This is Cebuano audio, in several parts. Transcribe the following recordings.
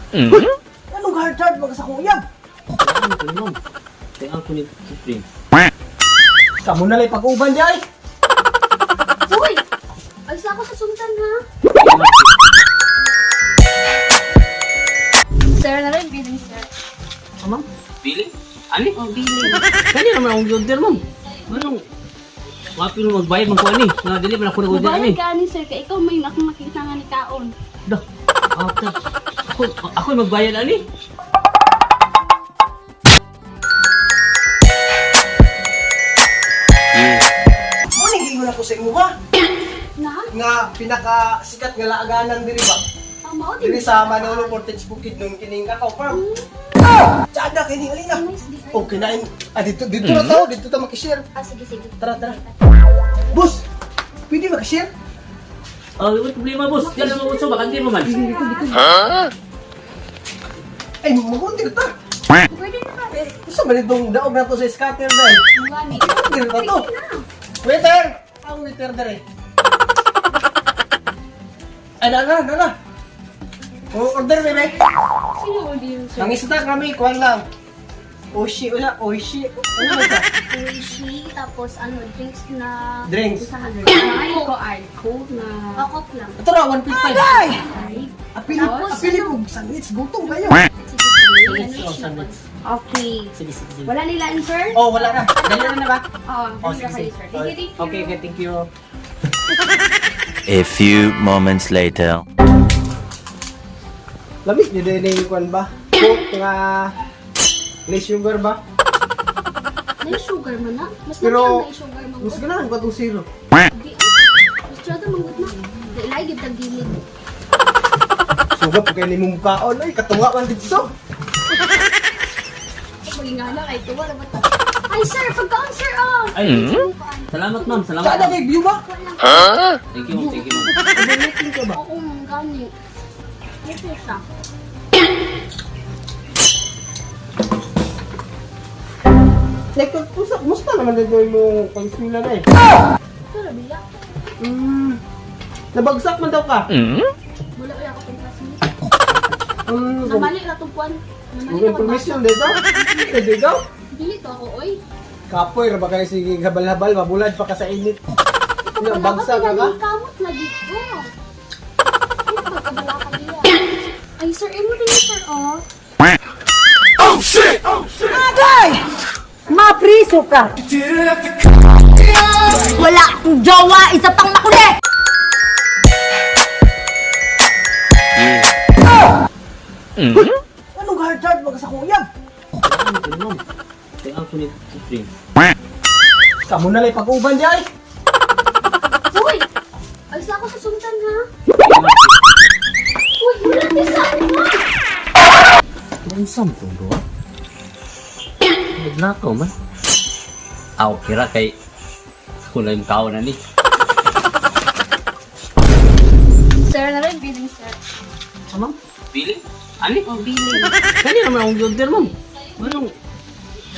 Anong hard hard mga sa kuyab? Ano ko ma'am? Kaya ako ni Supreme. Kamo na lang pag-uban di ay. Uy! Ay, sa ako sa suntan ha. Sir, na rin billing, sir. Ah, ma'am? Billing? Ani? Oh, billing. Kani naman akong order, ma'am. Anong Wapi mo magbayad man ko ani. Nga dili man ako nag-order ani. Mubayad ka ani, sir, kay ikaw may akong makita nga ni kaon. Dah. After. Ako ako magbayad ani. Mo ning giingon ako sa imo ha. Na? Nga pinaka sikat nga laaganan diri ba? Ang mao din. Diri sa Manolo Fortage Bukid nung kining kakao farm. Tsada kini alina. Nice di kayo. Okay na ah, dito dito na tao, dito ta makishare. Ah, sige, sige. Tara, tara. Boss, pwede makishare? Oh, wala problema, boss. Diyan lang mo bakante mo man. Ay, magunti ta. Pwede na ba? Eh, gusto ba nitong daog na to sa scatter na eh? Gani. Dito na to. Sige na. Waiter! Ang waiter dere. Ay, na, na, na, na. O, order, bebe. Sino order, sir? Ang isda kami, kuwan lang. Oshi, wala, oshi. Ano ba ito? Oishi, tapos ano, drinks na... Drinks. Sa Ay, ko ay coke na... O, coke lang. Ito na, 1.5. Ay! Apili, Tapos, apili ano? mo, sandwich, gutom kayo. Sige, sige. Oh, sandwich. Okay. Sige, sige, sige. Wala nila in, sir? Oh, wala na. Dali na na ba? Oo, Oh, dali sige, na kayo, sige. sir. Thank you, thank you. Okay, okay, thank you. A few moments later. Lamig ni din yung kuwan ba? Coke nga less sugar ba? May sugar man na. Mas Pero, Pero, may sugar man. Mas ganahan ko itong zero. Di, mas trado manggod na. Di, lahi gid tag gilid. Suga po kayo ni mong kaon. Ay, katunga man dito. Magingala kay tuwa na ba ta? Ay sir, pagkaon sir oh. Ay, salamat ma'am, salamat. Sana kay view ba? Wala. Thank you, ma'am, thank you, ma'am. Overlooking ka ba? Oo, mong gani. Ito siya. Like, kung musta naman dito yung pag-eskwela na eh. Pero biya. Nabagsak man daw ka. Wala kaya ako tong classmate. Namali ra tong kuan. Namali May ra information dito. Pwede ikaw? Dili to ako oy. Kapoy, ra ba kayo sige habal-habal, mabulad pa ka sa init. Ano, bagsak ka ka? Kamot lagi ko. Ano ba kabala ka diya? Ay sir, imo din sir oh. Mapriso ka! Wala akong jowa! Isa pang makulit! Anong hard hard mga sa kuyab? Ano ko ma'am? Kaya ako ni Supreme. Kamo na lang pag-uban di ay. Uy! Ay sa ako sa suntan ha. Uy, wala di sa ako. Ang sampung doa. Nagnakaw man. Aw, kira kay ako na yung kaon na ni. Sir, na rin billing sir. Ah, ma'am? Billing? Ani? Oh, billing. Kani naman akong order, ma'am. Anong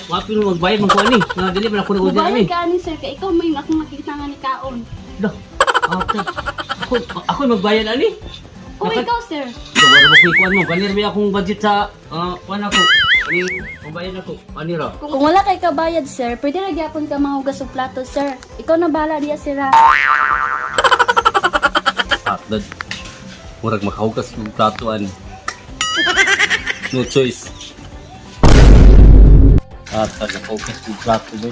Wapi mo magbayad man ko ani. Nga dili man ako nag-order ani. Mubayad ka ani sir, kay ikaw may akong makita nga ni kaon. Dah. After. Ako ako magbayad ani. O ikaw sir. Wala mo kuy kuan mo. Ganir ba akong budget sa kuan ako. Ani magbayad ako. Ani ra. Kung wala kay kabayad sir, pwede ra gyapon ka manghugas og plato sir. Ikaw na bahala diya sir ha. Ah, dad. Murag makahugas ng plato ani. No choice. Ah, tag nakahugas ng plato ba?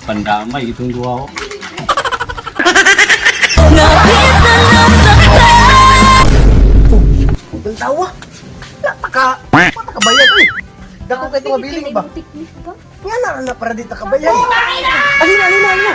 Pandamay itong duha ko. Ang tawa. Wala pa ka, wala ka bayad eh. Dako kay tumabiling ba? Technique ba? Nga na na para dito kabayad. Alina, alina, alina.